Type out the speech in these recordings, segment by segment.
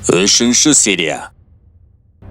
Үшінші серия.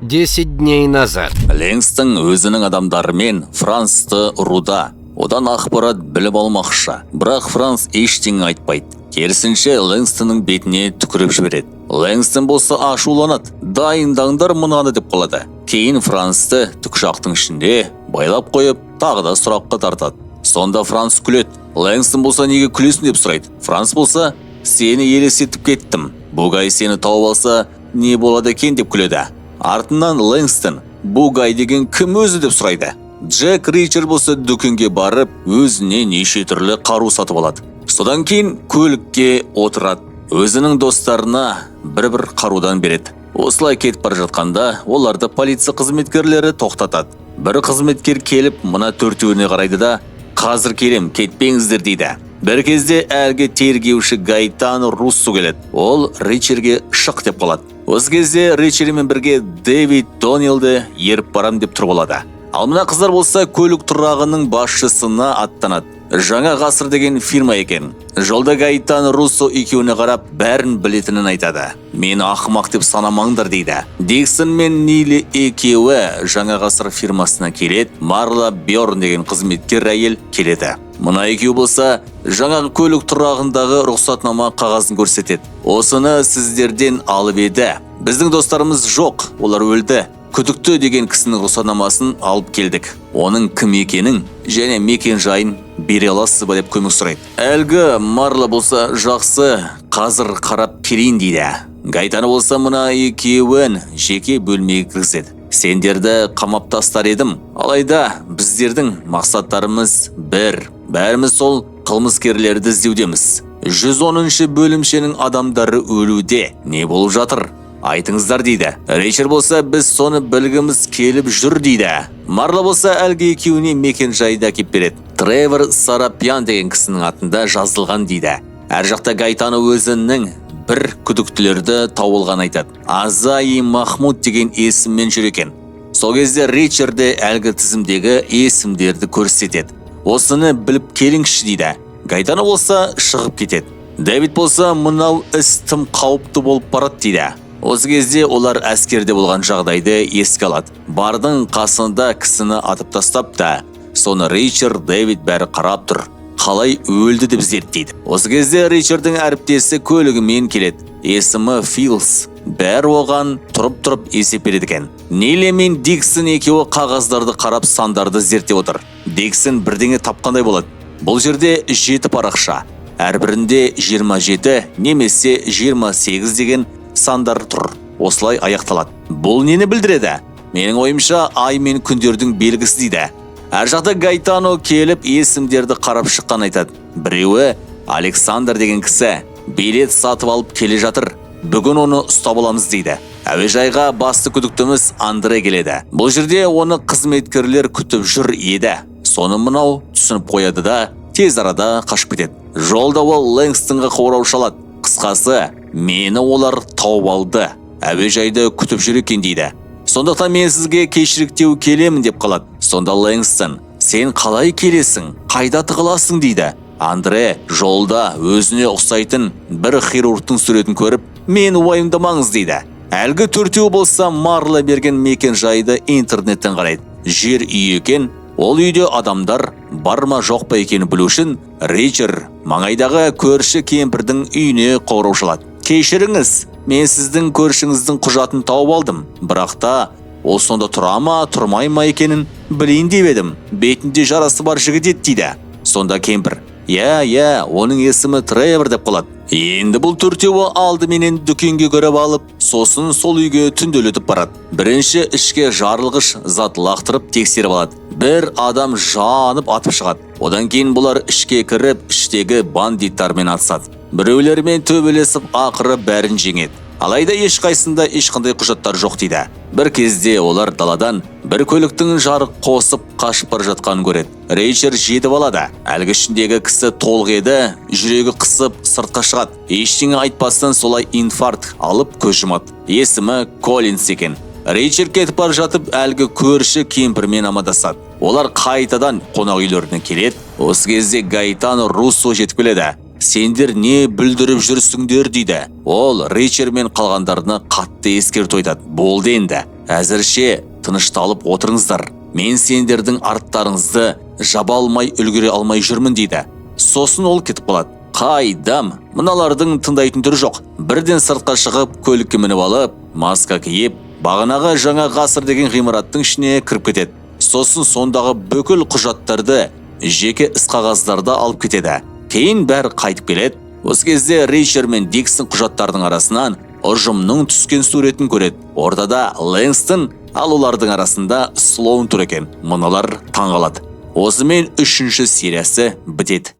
10 дней назад. Лэнгстон өзінің адамдарымен Франсты ұруда. Одан ақпарат біліп алмақшы. Бірақ Франс ештеңе айтпайды. Керісінше, Лэнгстонның бетіне түкіріп жібереді. Лэнгстон болса ашуланады. «Дайындаңдар мынаны», – деп қалады. Кейін Франсты тікұшақтың ішінде байлап қойып, тағы да сұраққа тартады. Сонда Франс күледі. Лэнгстон болса, «Неге күлесің?» – деп сұрайды. Франс болса, «Сені елестетіп кеттім. Бугай сені тауып алса, не болады екен?» – деп күледі. Артынан Лэнгстон: «Бугай деген кім өзі?» – деп сұрайды. Джек Ричер болса, дүкенге барып, өзіне неше түрлі қару сатып алады. Содан кейін көлікке отырады. Өзінің достарына бір-бір қарудан береді. Осылай кетіп бара жатқанда, оларды полиция қызметкерлері тоқтатады. Бір қызметкер келіп, мына төртеуіне қарайды да, «Қазір келем, кетпеңіздер», – дейді. Бір кезде әлгі тергеуші Гайтан Руссо келеді. Ол Ричерге «Шық» деп қалады. Осы кезде Ричермен бірге Дэвид Донелді еріп барам деп тұрып алады. Ал мына қыздар болса, көлік тұрағының басшысына аттанады. «Жаңа ғасыр» деген фирма екен. Жолда Гайтан Руссо екеуіне қарап, бәрін білетінін айтады. «Мені ақымақ деп санамаңдар», – дейді. Диксон мен Нили екеуі «Жаңа ғасыр» фирмасына келеді. Марла Бьорн деген қызметкер әйел келеді. Мына екеуі болса, жаңағы көлік тұрағындағы рұқсатнама қағазын көрсетеді. «Осыны сіздерден алып еді. Біздің достарымыз жоқ, олар өлді. Күдікті деген кісінің рұқсатнамасын алып келдік. Оның кім екенін және мекен жайын бере аласыз ба?» – деп көмек сұрайды. Әлгі Марла болса, «Жақсы, қазір қарап келейін», – дейді. Гайтаны болса, мына екеуін жеке бөлмеге кіргізеді. «Сендерді қамап тастар едім. Алайда біздердің мақсаттарымыз бір. Бәріміз сол қылмыскерлерді іздеудеміз. 110 бөлімшенің адамдары өлуде. Не болып жатыр? Айтыңыздар», – дейді. Ричард болса, «Біз соны білгіміз келіп жүр», – дейді. Марла болса, әлгі екеуіне мекен жайды әкеп береді. Тревор Сарапьян деген кісінің атында жазылған дейді. Әр жақта Гайтаны өзінің бір күдіктілерді тауылған айтады. Азаи Махмуд деген есіммен жүр екен. Сол кезде Ричард де әлгі тізімдегі есімдерді көрсетеді. «Осыны біліп келіңізші», – дейді. Гайтаны болса, шығып кетеді. Дэвид болса, «Мынау іс тым қауіпті болып барады», – дейді. Осы кезде олар әскерде болған жағдайды еске алады. Бардың қасында кісіні атып тастап та, соны Ричард, Дэвид бәрі қарап тұр. Қалай өлді деп зерттейді. Осы кезде Ричардың әріптесі көлігімен келеді. Есімі Филс. Бәрі оған тұрып-тұрып есеп береді екен. Ниле мен Диксон екеуі қағаздарды қарап, сандарды зерттеп отыр. Диксон бірдеңе тапқандай болады. Бұл жерде жеті парақша. Әрбірінде 27 немесе 28 деген сандар тұр. Осылай аяқталады. «Бұл нені білдіреді? Менің ойымша, ай мен күндердің белгісі», – дейді. Әр жақта Гайтано келіп, есімдерді қарап шыққан айтады. «Біреуі Александр деген кісі билет сатып алып келе жатыр. Бүгін оны ұстап аламыз», – дейді. Әуежайға басты күдіктіміз Андре келеді. Бұл жерде оны қызметкерлер күтіп жүр еді. Соны мынау түсініп қояды да, тез арада қашып кетеді. Жолда ол Лэнгстонға қоңырау шалады. «Қысқасы, мені олар тауып алды. Әуежайда күтіп жүр екен», – дейді. «Сондықтан мен сізге кешіректеу келемін», – деп қалады. Сонда Лэнгстон: «Сен қалай келесің? Қайда тығыласың?» – дейді. Андре жолда өзіне ұқсайтын бір хирургтың суретін көріп, «Мені уайымдамаңыз», – дейді. Әлгі төртеу болса, Марла берген мекен жайды интернеттен қарайды. Жер үй екен. Ол үйде адамдар бар ма, жоқ па екенін білу үшін Ричард маңайдағы көрші кемпірдің үйіне қоңырау шалады. «Кешіріңіз, мен сіздің көршіңіздің құжатын тауып алдым. Бірақ та ол сонда тұра ма, тұрмай ма екенін білейін деп едім. Бетінде жарасы бар жігіт еді», – дейді. Сонда кемпір: «Иә, иә, оның есімі Тревор», – деп қалады. Енді бұл төртеуі алдыменен дүкенге кіріп алып, сосын сол үйге түнделетіп барады. Бірінші ішке жарылғыш зат лақтырып, тексеріп алады. Бір адам жанып атып шығады. Одан кейін бұлар ішке кіріп, іштегі бандиттармен атысады. Біреулермен төбелесіп, ақыры бәрін жеңеді. Алайда ешқайсында ешқандай құжаттар жоқ дейді. Бір кезде олар даладан бір көліктің жарық қосып қашып бара жатқанын көреді. Рейчер жетіп алады. Әлгі ішіндегі кісі толық еді, жүрегі қысып сыртқа шығады. Ештеңе айтпастан солай инфаркт алып, көз жұмады. Есімі Коллинс екен. Рейчер кетіп бара жатып, әлгі көрші кемпірмен амандасады. Олар қайтадан қонақ үйлеріне келеді. Осы кезде Гайтано Руссо жетіп келеді. Сендер не бүлдіріп жүрсіңдер дейді. Ол Ричер мен қалғандарына қатты ескерту айтады. Болды енді, әзірше тынышталып отырыңыздар. Мен сендердің арттарыңызды жаба алмай, үлгере алмай жүрмін дейді. Сосын ол кетіп қалады. Қайдам, мыналардың тыңдайтын түрі жоқ. Бірден сыртқа шығып, көлікке мініп алып, маска киіп, бағанағы Жаңа ғасыр деген ғимараттың ішіне кіріп кетеді. Сосын сондағы бүкіл құжаттарды, жеке іс қағаздарды алып кетеді. Кейін бәрі қайтып келеді. Осы кезде Ричер мен Диксон құжаттардың арасынан ұжымның түскен суретін көреді. Ортада Лэнгстон, ал олардың арасында Слоун тұр екен. Мыналар таңғалады. Осымен үшінші сериясы бітеді.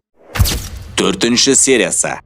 Төртінші сериясы.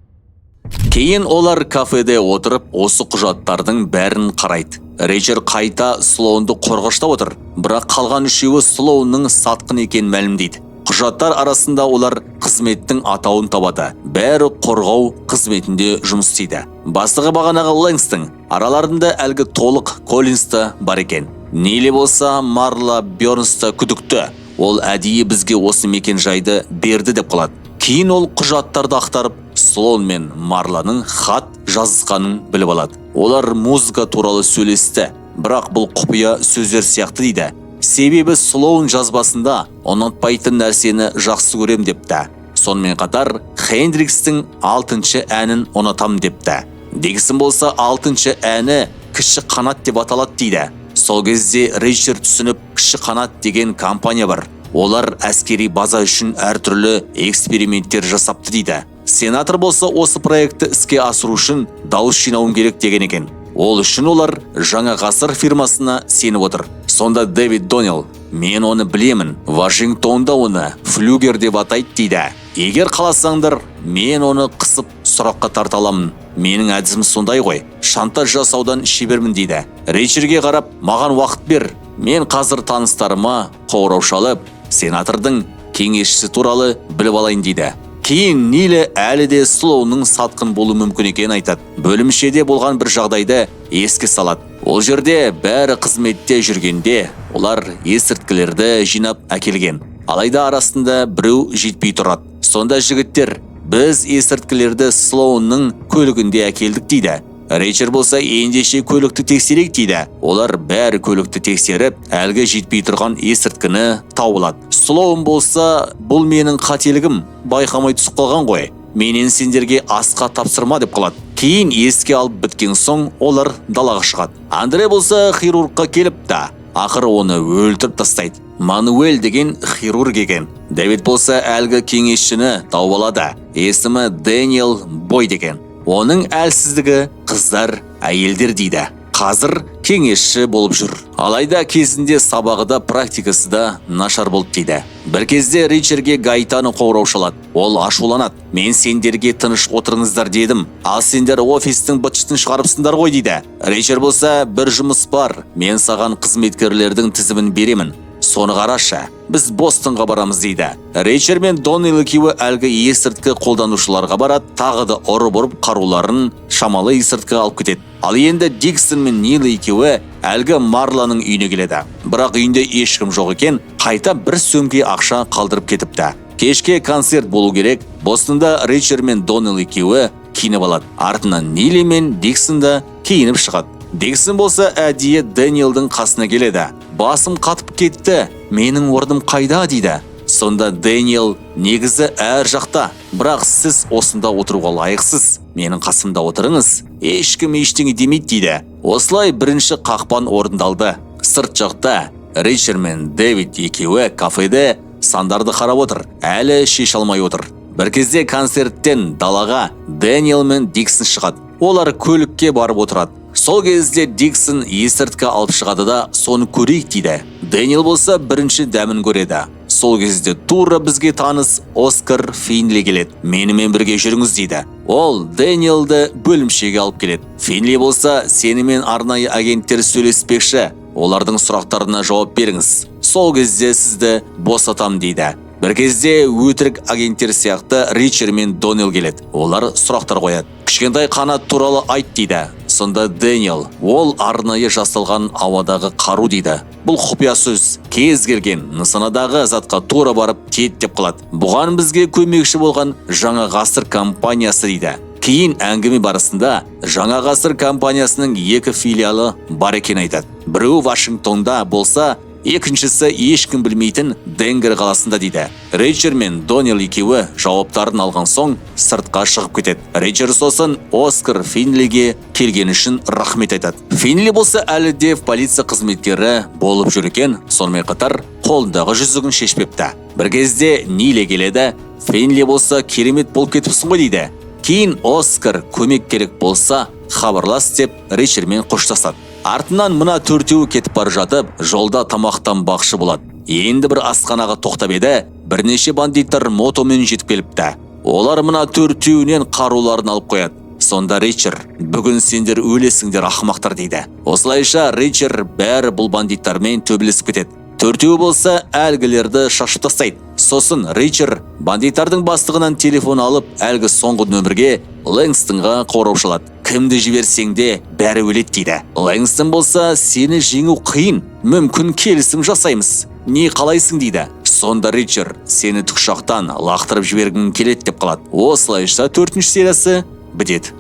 Кейін олар кафеде отырып, осы құжаттардың бәрін қарайды. Ричер қайта Слоунды қорғаштап отыр, бірақ қалған үшеуі Слоунның сатқын екенін мәлімдейді. Құжаттар арасында олар қызметтің атауын табады. Бәрі қорғау қызметінде жұмыс істейді. Бастығы бағанағы Лэнгстон, араларында әлгі толық Коллинс та бар екен. Ниле болса, Марла Бёрнс та күдікті. Ол әдейі бізге осы мекен жайды берді деп қалады. Кейін ол құжаттарды ақтарып, Слоун мен Марланың хат жазысқанын біліп алады. Олар музыка туралы сөйлесті, бірақ бұл құпия сөздер сияқты дейді. Себебі Слоун жазбасында ұнатпайтын нәрсені жақсы көрем депті. Сонымен қатар Хендрикстің алтыншы әнін ұнатам депті. Диксон болса, алтыншы әні Кіші қанат деп аталады дейді. Сол кезде Ричард түсініп, Кіші қанат деген компания бар. Олар әскери база үшін әртүрлі эксперименттер жасапты дейді. Сенатор болса, осы проектті іске асыру үшін дауыс жинауым керек деген екен. Ол үшін олар Жаңа ғасыр фирмасына сеніп отыр. Сонда Дэвид Донел: «Мен оны білемін, Вашингтонда оны флюгер деп атайды», – дейді. Егер қаласаңдар, мен оны қысып сұраққа тарта аламын. Менің әдісім сондай ғой, шантаж жасаудан шебермін дейді. Ричерге қарап: «Маған уақыт бер, мен қазір таныстарыма қоңырау шалып, сенатордың кеңесшісі туралы біліп алайын», – дейді. Кейін Ниле әлі де Слоунның сатқын болуы мүмкін екенін айтады. Бөлімшеде болған бір жағдайды еске салады. Ол жерде бәрі қызметте жүргенде, олар есірткілерді жинап әкелген. Алайда арасында біреу жетпей тұрады. Сонда жігіттер: «Біз есірткілерді Слоунның көлігінде әкелдік», – дейді. Ричард болса: «Ендеше көлікті тексерейік», – дейді. Олар бәрі көлікті тексеріп, әлгі жетпей тұрған есірткіні тауып алады. Слоун болса: «Бұл менің қателігім, байқамай түсіп қалған ғой. Менен сендерге асқа тапсырма», – деп қалады. Кейін еске алып біткен соң, олар далаға шығады. Андре болса хирургқа келіп та, ақыры оны өлтіріп тастайды. Мануэль деген хирург екен. Дэвид болса әлгі кеңесшіні тауып алады. Есімі Дэниел Бойд екен. Оның әлсіздігі қыздар, әйелдер дейді. Қазір кеңесші болып жүр. Алайда кезінде сабағы да, практикасы да нашар болды дейді. Бір кезде Ричардге Гайтаны қоңырау шалады. Ол ашуланады. «Мен сендерге тыныш отырыңыздар дедім. Ал сендер офистің быт-шытын шығарыпсыңдар ғой», – дейді. Ричард болса: «Бір жұмыс бар. Мен саған қызметкерлердің тізімін беремін. Соны қарашы. Біз Бостонға барамыз», – дейді. Ричард мен Доннел екеуі әлгі есірткі қолданушыларға барады, тағы да ұрып-ұрып қаруларын, шамалы есірткі алып кетеді. Ал енді Диксон мен Нил екеуі әлгі Марланың үйіне келеді. Бірақ үйінде ешкім жоқ екен, қайта бір сөмке ақша қалдырып кетіпті. Кешке концерт болу керек. Бостонда Ричард мен Доннел екеуі киініп алады. Артынан Нили мен Диксон да киініп шығады. Диксон болса әдейі Дэниелдің қасына келеді. «Басым қатып кетті, менің орным қайда?» – дейді. Сонда Дэниел: «Негізі әр жақта, бірақ сіз осында отыруға лайықсыз. Менің қасымда отырыңыз, ешкім ештеңе демейді», – дейді. Осылай бірінші қақпан орындалды. Сырт жақта Ричард мен Дэвид екеуі кафеде сандарды қарап отыр, әлі шеше алмай отыр. Бір кезде концерттен далаға Дэниел мен Диксон шығады. Олар көлікке барып отырады. Сол кезде Диксон есірткі алып шығады да, «Соны көрейік», – дейді. Дэниел болса бірінші дәмін көреді. Сол кезде тура бізге таныс Оскар Финли келеді. «Менімен бірге жүріңіз», – дейді. Ол Дэниелді бөлімшеге алып келеді. Финли болса: «Сенімен арнайы агенттер сөйлеспекші. Олардың сұрақтарына жауап беріңіз. Сол кезде сізді босатам», – дейді. Бір кезде өтірік агенттер сияқты Ричард мен Донел келеді. Олар сұрақтар қояды. «Кішкентай қанат туралы айт», – дейді. Сонда Дэниел: «Ол арнайы жасалған ауадағы қару», – дейді. Бұл құпия сөз, кез келген нысанадағы затқа тура барып тиеді деп қалады. Бұған бізге көмекші болған Жаңа ғасыр компаниясы дейді. Кейін әңгіме барысында Жаңа ғасыр компаниясының екі филиалы бар екенін айтады. Біреуі Вашингтонда болса, екіншісі ешкім білмейтін Денгер қаласында дейді. Ричард мен Донел екеуі жауаптарын алған соң, сыртқа шығып кетеді. Ричард сосын Оскар Финлиге келгені үшін рахмет айтады. Финли болса, әлі де полиция қызметкері болып жүр екен, сонымен қатар қолындағы жүзігін шешпепті. Бір кезде Ниле келеді. Финли болса, «Керемет болып кетіпсің ғой» дейді. Кейін Оскар көмек керек болса, хабарлас деп, Ричардмен қоштасады. Артынан мына төртеуі кетіп бара жатып, жолда тамақтанбақшы болады. Енді бір асханаға тоқтап еді, бірнеше бандиттар мотомен жетіп келіпті. Олар мына төртеуінен қаруларын алып қояды. Сонда Ричард: «Бүгін сендер өлесіңдер, ақымақтар», – дейді. Осылайша Ричард бәрі бұл бандиттармен төбелесіп кетеді. Төртеуі болса, әлгілерді шашып тастайды. Сосын Ричард бандиттардың бастығынан телефон алып, әлгі соңғы нөмірге, Лэнгстонға қоңырау шалады. «Кімді жіберсең де, бәрі өледі», – дейді. Лэнгстон болса, «Сені жеңу қиын, мүмкін, келісім жасаймыз, не қалайсың?» – дейді. Сонда Ричард: «Сені тікұшақтан лақтырып жібергім келеді», – деп қалады. Осылайша төртінші сериясы бітеді.